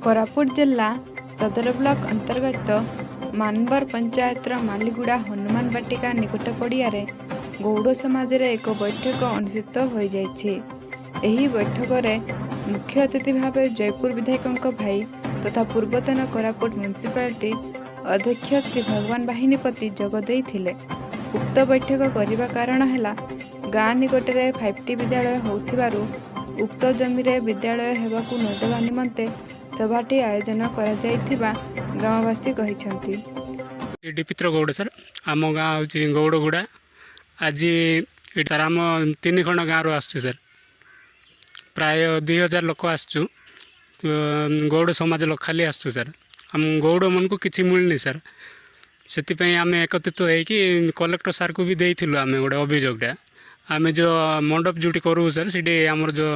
କୋରାପୁଟ ଜିଲ୍ଲା ସଦର ବ୍ଲକ ଅନ୍ତର୍ଗତ ମାନବର ପଞ୍ଚାୟତର ମାଲିଗୁଡ଼ା ହନୁମାନ ବାଟିକା ନିକଟ ପଡ଼ିଆରେ ଗୌଡ଼ ସମାଜରେ ଏକ ବୈଠକ ଅନୁଷ୍ଠିତ ହୋଇଯାଇଛି। ଏହି ବୈଠକରେ ମୁଖ୍ୟ ଅତିଥି ଭାବେ ଜୟପୁର ବିଧାୟକଙ୍କ ଭାଇ ତଥା ପୂର୍ବତନ କୋରାପୁଟ ମ୍ୟୁନିସିପାଲିଟି ଅଧ୍ୟକ୍ଷ ଶ୍ରୀ ଭଗବାନ ବାହିନୀପତି ଯୋଗ ଦେଇଥିଲେ। ଉକ୍ତ ବୈଠକ କରିବା କାରଣ ହେଲା, ଗାଁ ନିକଟରେ ଫାଇଭ୍-ଟି ବିଦ୍ୟାଳୟ ହେଉଥିବାରୁ ଉକ୍ତ ଜମିରେ ବିଦ୍ୟାଳୟ ହେବାକୁ ନଦେବା ନିମନ୍ତେ ସଭାଟି ଆୟୋଜନ କରାଯାଇଥିବା ଗ୍ରାମବାସୀ କହିଛନ୍ତି। ଡିପିତ୍ର ଗୌଡ଼ ସାର୍। ଆମ ଗାଁ ହେଉଛି ଗୌଡ଼ଗୁଡ଼ା। ଆଜି ଏଠି ସାର୍, ଆମ ତିନି ଖଣ୍ଡ ଗାଁରୁ ଆସୁଛୁ ସାର୍। ପ୍ରାୟ 2000 ଲୋକ ଆସୁଛୁ। ଗୌଡ଼ ସମାଜ ଲୋକ ଖାଲି ଆସୁଛୁ ସାର୍। ଆମ ଗୌଡ଼ମାନଙ୍କୁ କିଛି ମିଳୁନି ସାର୍। ସେଥିପାଇଁ ଆମେ ଏକତ୍ରିତ ହେଇକି କଲେକ୍ଟର ସାର୍କୁ ବି ଦେଇଥିଲୁ ଆମେ ଗୋଟେ ଅଭିଯୋଗଟା। ଆମେ ଯେଉଁ ମଣ୍ଡପ ଯେଉଁଠି କରୁ ସାର୍, ସେଠି ଆମର ଯେଉଁ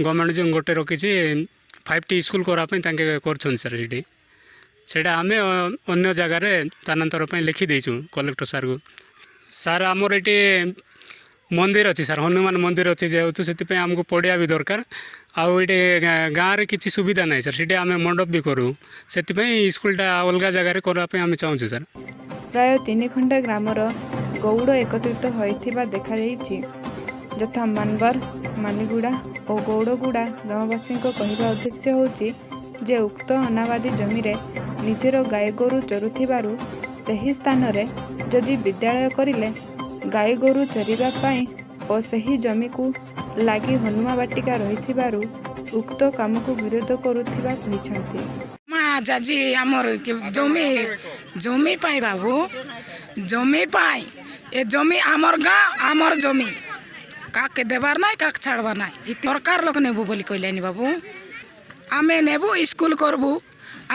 ଗଭର୍ଣ୍ଣମେଣ୍ଟ ଯେଉଁ ଗୋଟେ ରଖିଛି, ଫାଇଭ୍ ଟି ସ୍କୁଲ୍ କରିବା ପାଇଁ ତାଙ୍କେ କରୁଛନ୍ତି ସାର୍ ସେଠି। ସେଇଟା ଆମେ ଅନ୍ୟ ଜାଗାରେ ସ୍ଥାନାନ୍ତର ପାଇଁ ଲେଖିଦେଇଛୁ କଲେକ୍ଟର ସାର୍କୁ। ସାର୍, ଆମର ଏଠି ମନ୍ଦିର ଅଛି ସାର୍, ହନୁମାନ ମନ୍ଦିର ଅଛି ଯେହେତୁ, ସେଥିପାଇଁ ଆମକୁ ପଡ଼ିଆ ବି ଦରକାର। ଆଉ ଏଠି ଗାଁରେ କିଛି ସୁବିଧା ନାହିଁ ସାର୍। ସେଠି ଆମେ ମଣ୍ଡପ ବି କରୁ। ସେଥିପାଇଁ ସ୍କୁଲଟା ଅଲଗା ଜାଗାରେ କରିବା ପାଇଁ ଆମେ ଚାହୁଁଛୁ ସାର୍। ପ୍ରାୟ ତିନି ଖଣ୍ଡ ଗ୍ରାମର ଗୌଡ଼ ଏକତ୍ରିତ ହୋଇଥିବା ଦେଖାଯାଇଛି, ଯଥା ମାନବର, ମାଲିଗୁଡ଼ା ଓ ଗୌଡ଼ଗୁଡ଼ା। ଗ୍ରାମବାସୀଙ୍କ କହିବା ଉଦ୍ଦେଶ୍ୟ ହେଉଛି ଯେ ଉକ୍ତ ଅନାବାଦୀ ଜମିରେ ନିଜର ଗାଈଗୋରୁ ଚରୁଥିବାରୁ ସେହି ସ୍ଥାନରେ ଯଦି ବିଦ୍ୟାଳୟ କରିଲେ ଗାଈଗୋରୁ ଚରିବା ପାଇଁ ଓ ସେହି ଜମିକୁ ଲାଗି ହନୁମା ବାଟିକା ରହିଥିବାରୁ ଉକ୍ତ କାମକୁ ବିରୋଧ କରୁଥିବା କହିଛନ୍ତି। ମା ଆଜି ଆମର ଜମି, ଜମି ପାଇଁ ବାବୁ, ଜମି ପାଇଁ। ଏ ଜମି ଆମର ଗାଁ, ଆମର ଜମି, କାକେ ଦେବାର ନାଇଁ, କାକେ ଛାଡ଼ବାର ନାଇଁ। ସରକାର ଲୋକ ନେବୁ ବୋଲି କହିଲେନି ବାବୁ। ଆମେ ନେବୁ, ସ୍କୁଲ କରିବୁ।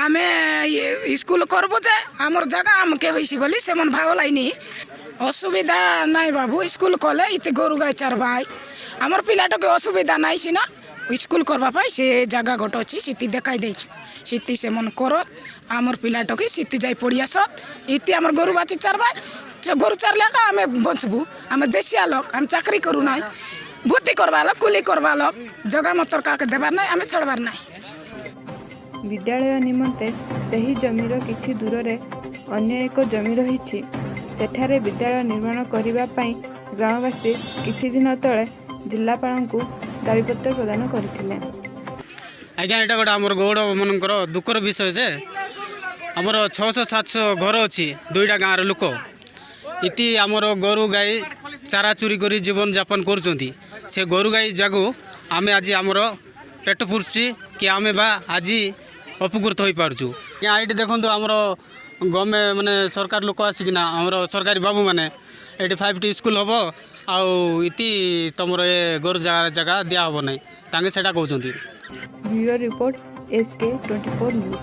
ଆମେ ସ୍କୁଲ କରିବୁ ଯେ ଆମର ଜାଗା ଆମକେ ହୋଇସି ବୋଲି ସେମାନେ ଭାବଲାଇନି। ଅସୁବିଧା ନାଇଁ ବାବୁ। ସ୍କୁଲ କଲେ ଇତେ ଗୋରୁ ଗାଈ ଚାରବାଇ, ଆମର ପିଲାଟାকে ଅସୁବିଧା ନାଇଁ ସିନା। ସ୍କୁଲ କରିବା ପାଇଁ ସେ ଜାଗା ଗୋଟେ ଅଛି, ସେଠି ଦେଖାଇ ଦେଇଛୁ। ସେଠି ସେମାନେ କରତ, ଆମର ପିଲାଟାকে ସେଠି ଯାଇ ପଡ଼ି ଆସତ। ଇତି ଆମର ଗୋରୁ ବାଛି ଚାରବାଇ। ସେ ଗୋରୁ ଚାରିଲେ ଏକା ଆମେ ବଞ୍ଚିବୁ। ଆମେ ଦେଶିଆ ଲୋକ, ଆମେ ଚାକିରି କରୁନାହିଁ। ବୁদ্ধି କରବା ଲୋକ, କୁଲି କରବା ଲୋକ। ଜଗା ମତର କାକେ ଦେବାର ନାଇଁ, ଆମେ ଛାଡ଼ବାର ନାଇଁ। ବିଦ୍ୟାଳୟ ନିମନ୍ତେ ସେହି ଜମିର କିଛି ଦୂରରେ ଅନ୍ୟ ଏକ ଜମି ରହିଛି। ସେଠାରେ ବିଦ୍ୟାଳୟ ନିର୍ମାଣ କରିବା ପାଇଁ ଗ୍ରାମବାସୀ କିଛି ଦିନ ତଳେ ଜିଲ୍ଲାପାଳଙ୍କୁ ଦାବିପତ୍ର ପ୍ରଦାନ କରିଥିଲେ। ଆଜ୍ଞା, ଏଇଟା ଗୋଟେ ଆମର ଗୌଡ଼ମାନଙ୍କର ଦୁଃଖର ବିଷୟ ଯେ ଆମର 600 700 ଘର ଅଛି, ଦୁଇଟା ଗାଁର ଲୋକ। ଇତି ଆମର ଗୋରୁ ଗାଈ ଚାରା ଚୁରି କରି ଜୀବନଯାପନ କରୁଛନ୍ତି। ସେ ଗୋରୁ ଗାଈ ଯୋଗୁଁ ଆମେ ଆଜି ଆମର ପେଟ ପୁରୁଛି କି ଆମେ ବା ଆଜି ଉପକୃତ ହୋଇପାରୁଛୁ। ଆଜ୍ଞା, ଏଇଠି ଦେଖନ୍ତୁ, ଆମର ଗଭର୍ଣ୍ଣମେଣ୍ଟ ମାନେ ସରକାର ଲୋକ ଆସିକିନା, ଆମର ସରକାରୀ ବାବୁମାନେ, ଏଇଠି ଫାଇଭ୍ ଟି ସ୍କୁଲ୍ ହେବ ଆଉ ଇତି ତୁମର ଏ ଗୋରୁ ଜାଗା ଜାଗା ଦିଆହେବ ନାହିଁ, ତାଙ୍କେ ସେଇଟା କହୁଛନ୍ତି। Bureau report, SK 24 news.